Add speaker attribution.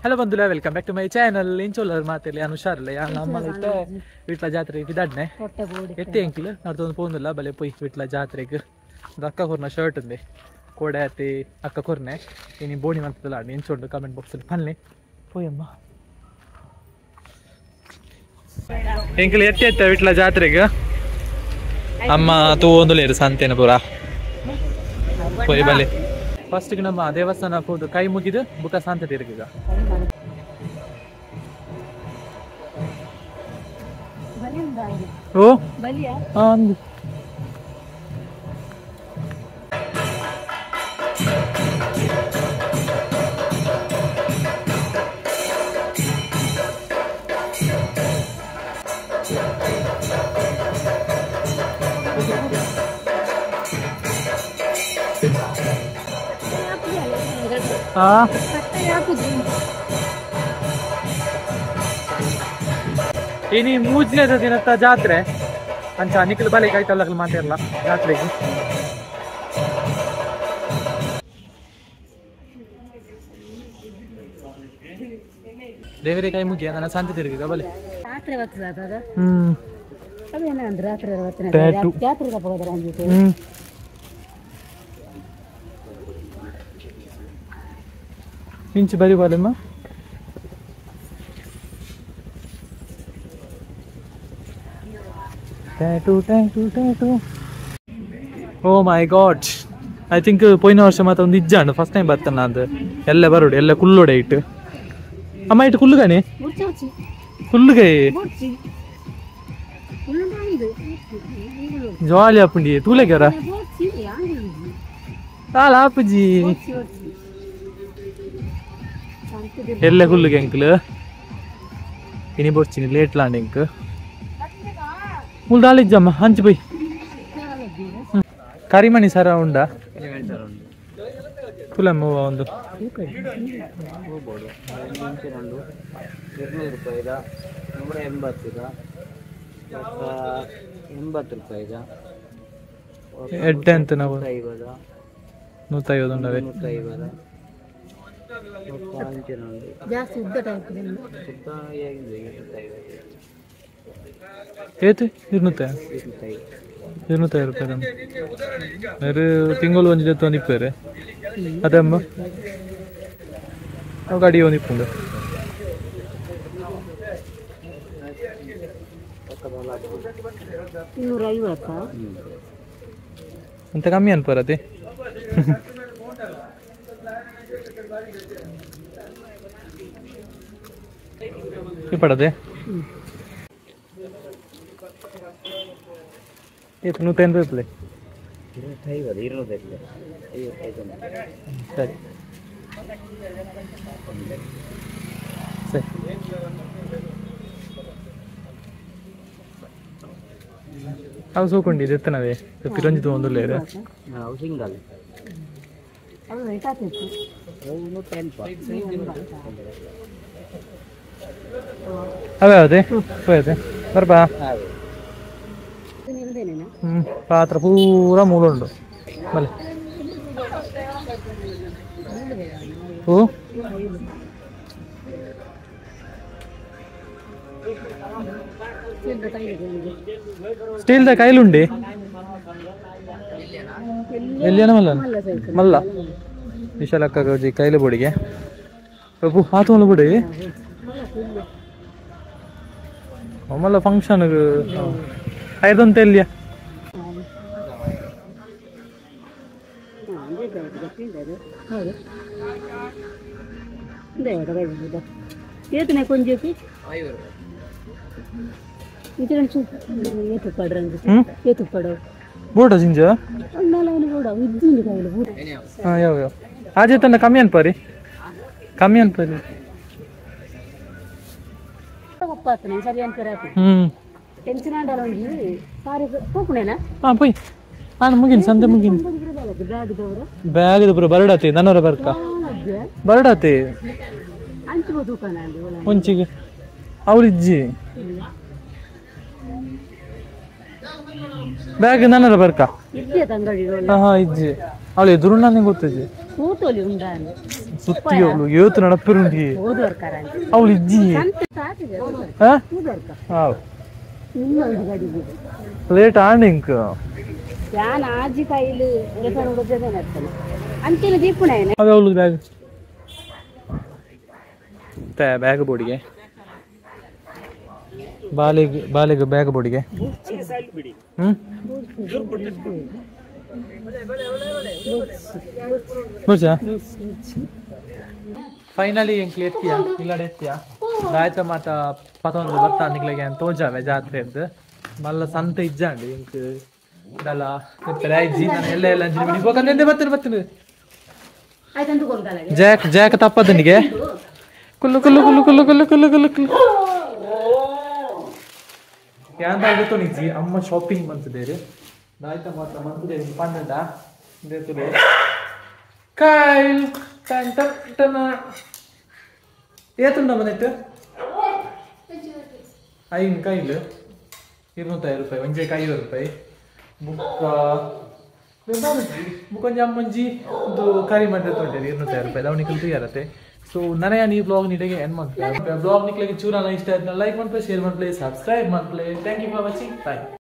Speaker 1: Hello ಬಂಧುಲ, welcome back to my channel. ಇಂಚೋಲರ್ ಮಾತೇಲಿ ಅನುಷಾರಲ್ಲ ಯಾನ್ ನಮ್ಮಲೈತೆ ವಿಟ್ಲ ಜಾತ್ರೆಗೆ ಪಿದಾಡ್ನೆ ಎತ್ತೆ ಎಂಕ್ಲು ನಡ್ತೊಂದು ಪೋಂದುಲ್ಲ ಬಲೆ ಪೊಯ್ ವಿಟ್ಲ ಜಾತ್ರೆಗೆ. ಅಕ್ಕ ಕೊರ್ನ ಶರ್ಟ್ ಉಂದೆ ಕೋಡೆ ಆತಿ ಅಕ್ಕ ಕೊರ್ನೆ ಇನಿ ಬೋಣಿ ಮಂತದಲ್ಲ ಇಂಚೋಂಡು ಕಮೆಂಟ್ ಬಾಕ್ಸಲ್ಲಿ ಪನ್ಲೆ ಪೋಯಮ್ಮ. ಎಂಕ್ಲು ಎತ್ತೆ ಎತ್ತೆ ವಿಟ್ಲ ಜಾತ್ರೆಗೆ ಅಮ್ಮ ತೂವೊಂದುಲೇರು ಸಂತೇನ ಪೂರ ಪೊಯ್ ಬಲೆ. ಫಸ್ಟ್ ನಮ್ಮ ದೇವಸ್ಥಾನ ಹೋದು ಕೈ ಮುಗಿದು ಬುಕ್ಕ ಶಾಂತ ತಿರುಗಿದ. ಓ ಇನಿ ಮೂಜನೇ ದಿನತ್ತ ಜಾತ್ರೆ ಅಂಚ ನಿಖಲ್ ಬಲೆ ಕಾಯ್ತಲ್ಲ ಮಾತಾಡಲ್ಲ ಜಾತ್ರೆಗೆ. ದೇವರೇ ಕೈ ಮುಗಿಯ ನನ್ನ ಶಾಂತಿ ತಿರುಗಿದ ಬಲೆ. ಇಂಚು ಬರಿ Balamma. Tattoo tattoo tattoo. Oh my god, I think ಪೋಯಿನ ವರ್ಷ ಮಾತ್ರ ಒಂದು ಇಜ್ಜಾಂಡು ಫಸ್ಟ್ ಟೈಮ್ ಬರ್ತಾನ ಅದು ಎಲ್ಲ ಬರೋಡು ಎಲ್ಲ ಕುಲ್ಲೋಡೆ ಇಟ್ಟು ಅಮ್ಮ ಇಟ್ಟು ಕುಲ್ಲುಗಾನೆ ಕುಲ್ಲುಗೈ ಜಾಲಿ ಆಪುಂಡಿ ತೂಲೆಗಾರ ತಾಲ ಆಪುಜಿ ಎಲ್ಲ ಕುಲ್ಲುಗೆ ಅಂಕಲ್ ಇನಿ ಬೋಡ್ಚಿನಿ ಲೇಟ್ ಲಾಂಡ್ ಎಂಕ್ ಮುಲ್ದಾಲಿಜ್ಜಮ್ಮ ಹಂಚು ಬೈ. ಕರಿಮಣಿ ಸರ ಉಂಡಾ ತುಲಮ್ಮ ಒಂದು ಎಡ್ಡೆ ಅಂತ ನಾವು 150 ಉಂಡವೆ. ಏತು 250 ರೂಪಾಯಿ ಬೇರೆ ತಿಂಗಳು ಒಂದು ಜೊತೆ ಒಂದು ಇಪ್ಪರೆ ಅದಮ್ಮ ಗಾಡಿ ಒಂದು ಇಪ್ಪುಂಡು. ಅಂತ ಕಮ್ಮಿ ಅನ್ಪರತೆ ಇಪ್ಪಡದೆ ಏತು 180 ರೂಪಾಯಿ. ಸರಿ ಸರಿ ಅವು ಸೋಕೊಂಡಿದೆ ಎತ್ತನವೇ ಪಿರಂಜಿತು ಒಂದುಲ್ಲೇರೆ ಅವೇ ಅದೇ ಹೋಯದೆ ಬರ್ಬಾ. ಪಾತ್ರ ಪೂರ ಮೂಲ ಉಂಡು ಬಲೆ. ಓ ಸ್ಟೀಲ್ದ ಕೈಲುಂಡಿ ಎಲ್ಲಿಯನ ಮಲ್ಲ ಮಲ್ಲ ವಿಶಾಲಕ್ಕ ಗೌಜಿ ಕೈಲು ಬೊಡಿಗೆ ಪ್ರಭು ಆತು ಮಲ್ಲ ಬೊಡಿ ಮಲ್ಲ ಫಂಕ್ಷನ್ ಐದಂತ ಎಲ್ಲಿಯ ಬೋಡ ಜಿಂಜ ಯಾವ ಯಾವ ಆಜೆ ತನ್ನ ಕಮ್ಮಿ ಅನ್ಪರಿ ಕಮ್ಮಿ ಅನ್ಪರಿ. ಮುಗಿನ್ ಸಂತೆ ಮುಗಿನ್ ಬ್ಯಾಗ್ ಪೂರ ಬರಡಾತಿ ನನ್ನವರ ಬರ್ಕ ಬರಡಾತಿ ಒಂಚಿಗೆ ಅವ್ರಿಜ್ಜಿ. ಬ್ಯಾಗ್ ನನ್ನರ ಬರ್ಕ ಹಾ ಇಜ್ಜಿ ಅವಳು ಎದುರು ನಾನು ಗೊತ್ತಿಜ್ಜಿ ಸುತ್ತಿ ಅವಳು ಏತು ನಡಪಿರುಂಡಿ ಅವಳು ಇಜ್ಜಿ ಲೇಟ್ ಆಂಡ್ ಅವಳು ಬ್ಯಾಗ್ ಬ್ಯಾಗ್ ಬೋಡಿಗೆ ಬಾಲಿಗೆ ಬಾಲಿಗೆ ಬ್ಯಾಗ್ ಬೋಡಿಗೆ ಫೈನಲಿ ಎಂಕ್ಲು ಎತ್ತಿಯ ಇಲ್ಲಡೆ ಎತ್ತಿಯ ದಾಯ್ತ ಮಾತ ಪತೊಂದು ಬತ್ತ ನಿಕ್ಲೆಗೆ ತೋಜಾವೆ ಜಾತ್ರೆದ್ದು ಮಲ್ಲ ಸಂತೆ ಇಜ್ಜಾಂಡು ಎಂಕ್ ದಲ ಇಜ್ಜಿ ನಾನು ಎಲ್ಲ ಎಲ್ಲ ಅಂಚಿನ ಬರ್ತೇನೆ ಬರ್ತೇನೆ ಜಾಕ್ ಜಾಕ್ ತಪ್ಪದನಿಗೆ ಕುಲ್ಲು ಕುಲ್ಲು ಕುಲ್ಲು ಕುಲ್ಲು ಕುಲ್ಲು ಕುಲ್ಲು ಕುಲ್ಲು ಕುಲ್ಲು ಯಾಂದಾಗುತ್ತೋ ನಿಜಿ ಅಮ್ಮ ಶಾಪಿಂಗ್ ಮಂತದೇರು ದಾಯ್ತ ಮಾತ್ರ ಮಂತದೇರು ಪಂಡ ದೇತುಲೆ ಕೈಲ್ ಟನ್ ಟನ್ ಟನ್ ಏತುಂಡ ಮನೆಟ್ಟು ಐನ್ ಕೈಲ್ 250 ರೂಪಾಯಿ ಒಂಜೆ 50 ರೂಪಾಯಿ ಬುಕ್ಕ ಬುಕ್ಕೊಂಜಿ ಅಮ್ಮಂಜಿ ಒಂದು ಕರಿ ಮಂಡ್ರೆ ತೊಂಟೇರಿ 250 ರೂಪಾಯಿ ಅವನಿಗೆ ತಯಾರತ್ತೆ. ಸೊ ನನಗೆ ಈ ಬ್ಲಾಗ್ ನೀಟಾಗಿ ಎಂಡ್ ಮಾಡ್ತಾರೆ. ಬ್ಲಾಗ್ ನಿಕ್ಲಿಗೆ ಚೂರಾನ ಇಷ್ಟ ಆಯ್ತು ಲೈಕ್ ಮಾಡ್ಪ್ಲೆ, ಶೇರ್ ಮಾಡ್ಪ್ಲೆ, ಸಬ್ಸ್ಕ್ರೈಬ್ ಮಾಡ್ಪ್ಲೆ. Thank you for watching. Bye.